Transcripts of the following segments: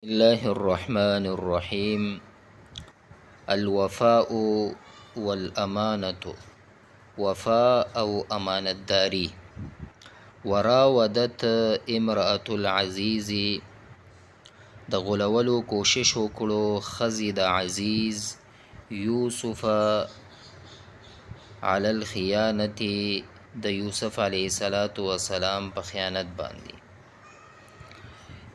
الله الرحمن الرحیم. الوفاء والامانة، وفا او امانتداری. وراودت امرأة العزیز، د غولولو کوشش وکړو ښځې د عزیز یوسف علی الخیانة، د یوسف علیه السلام په خیانت باندې.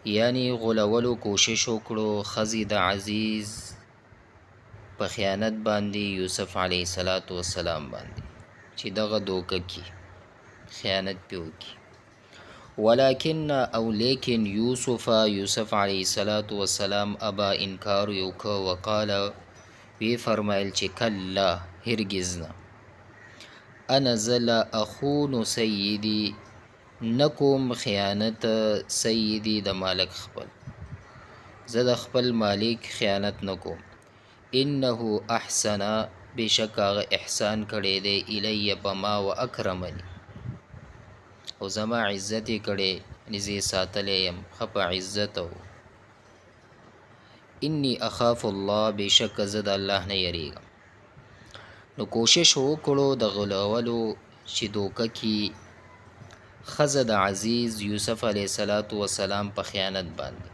یعنی غولولو کوشش وکړو ښځې د عزیز په خیانت باندې یوسف علیه السلام باندې، چې دغه دوکه کی خیانت پې وکړي. ولكن او لیکن یوسف، یوسف علیه السلام ابا انکار یې وکړ، وقال وی فرمایل چې کلا هرګز نه، انا زه لا اخون سیدي، نه کوم خیانت سیدي د مالک خپل، زه د خپل مالک خیانت نه کوم. انه احسن، بېشکه هغه احسان کړی دی الی په ما، و اکرمني او زما عزت یې کړی، یعنې زه یې ساتلی یم ښه په عزت. او انی اخاف الله، بېشکه زه د الله نه یریږم. نو کوشش وکړو د غولولو چې دوکه کی ښځه د عزیز یوسف علیه السلام په خیانت باندې،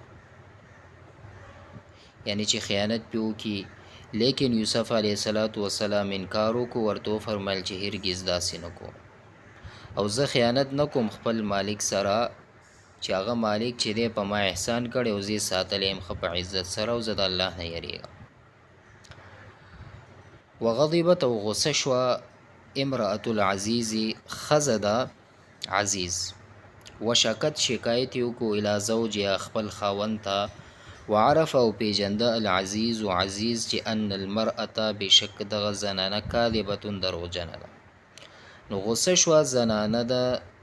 یعنی چې خیانت پې وکړي. لیکن یوسف علیه السلام انکار وکړو، ورته وفرمیل چې هرګز داسې نه کوم او زه خیانت نه کوم خپل مالک سره، چې هغه مالک چې دی په ما احسان کړی او زه یې ساتلی یم ښه په عزت سره، او زه د الله نه یریږم. وغضبت او غصه شوه امرأة العزیز، ښځه د عزیز، وشکت شکایت یې وکړو الی زوجها خپل خاوند ته، وعرف او پیژنده العزیز عزیز چې ان المرأة بېشک دغه زنانه کاذبة دروغجنه ده. نو غصه شوه زنانه د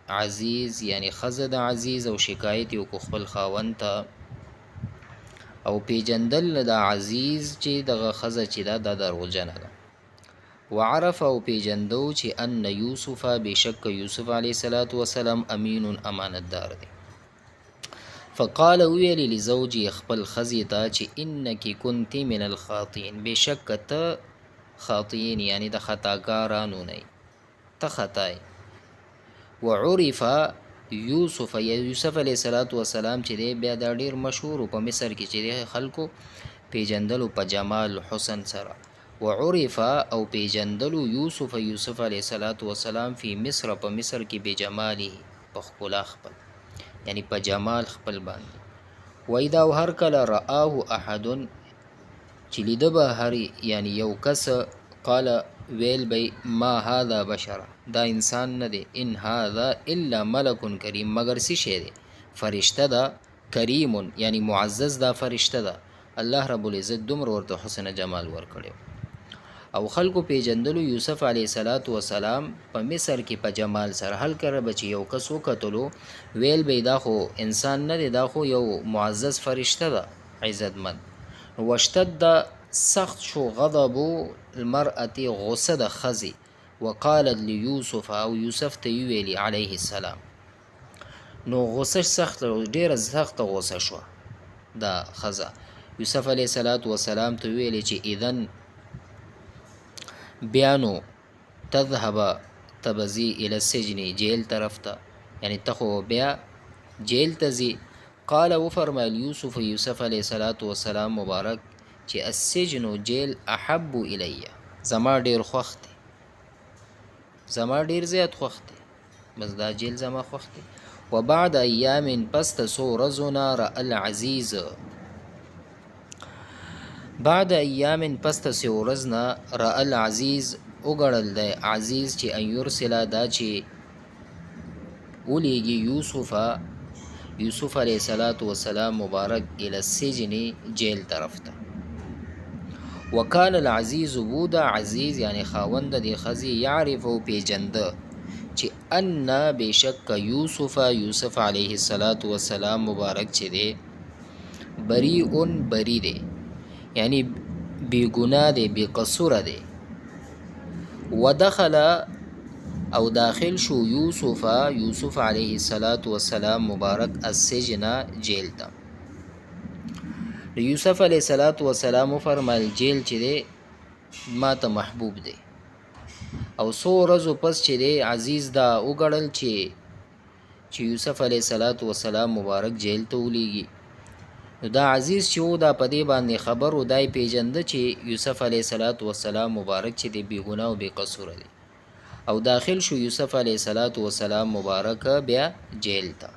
عزیز، یعنی ښځه د عزیز، او شکایت یې وکړو خپل خاوند ته، او پیژندل د عزیز چې دغه ښځه چې ده دا دروغجنه ده. وعرف او پیژندو چې ان یوسف بېشک یوسف علیه السلام امین امانتدار دی. فقال ویل لزوجي خپل ښځې ته چې انک کنت من الخاطئین، بېشکه ته خاطئین یعنی د خطاکارانو نه ته خطا یې. وعرف یوسف، یا یوسف علیه السلام چې دی بیا دا ډېر مشهور په مصر کې چې دی خلکو پیژندلو په جمال حسن سره. وعرف او پیژندلو یوسف، یوسف علیه السلام فی مصر په مصر کې بجماله په ښکلا خپل، یعنی په جمال خپل باندې. واذا او هر کله رآه احد چې لیده به هر یعنی یو کس، قال ویل به ما هذا بشرا، دا انسان نه دی، ان هذا الا ملک کریم، مګر څه شی دی، فرشته ده، کریم یعنی معزز دا فرشته ده. الله رب العزت دومره ورته حسن جمال ورکړی او خلکو پیژندلو یوسف علیه السلام په مصر کې په جمال سره. هر کله به چې یو کس وکتلو ویل به دا خو انسان نه دی، دا خو یو معزز فرشته ده عزتمند. واشتد سخت شو غضب المرأة غصه د ښځې، وقالت لیوسف او یوسف ته یې ویلي علیه السلام. نو غصه سخت ډیره سخته غصه شوه دا ښځه، یوسف علیه السلام ته ویلې چې اذن بیا نو تذهب ته به ځې الی السجن جیل طرف ته، یعنی ته خو بیا جیل ته ځې. قال وفرمایل یوسف، یوسف علیه السلام مبارک چې السجن جیل احب الی، زما ډیر خوښ دی، زما ډیر زیات خوښ دی، بس دا جیل زما خوښ دی. وبعد ایام پس د څو ورځو نه رأى العزیز، بعد ایام پس د څو ورځ نه رأى العزیز وګڼل دی عزیز چې ان یرسله دا چې ولیږي یوسف، یوسف علیه السلام مبارک الی السجن جیل طرف ته. وکان العزیز بودا عزیز یعنی خاوند د ښځې یعرف پیژنده چې ان بېشکه یوسف، یوسف علیه السلام مبارک چې دی بریء بری دی، یعنی بې ګناه دی، بې قصوره دی. ودخل او داخل شو یوسف، یوسف علیه السلام مبارک السجن جیل ته. نو یوسف علیه الصلاة والسلام وفرمایل، جیل چې دی ما ته محبوب دی. او څو ورځو پس چې دی عزیز دا وګڼل چې یوسف علیه الصلاة والسلام مبارک جیل ته ولیږي. نو دا عزیز چې و دا په دې باندې خبر و، دا یې پېژنده چې یوسف علیه الصلاة والسلام مبارک چې دی بې ګناه او بې قصوره دی. او داخل شو یوسف علیه الصلاة والسلام مبارک بیا جیل ته.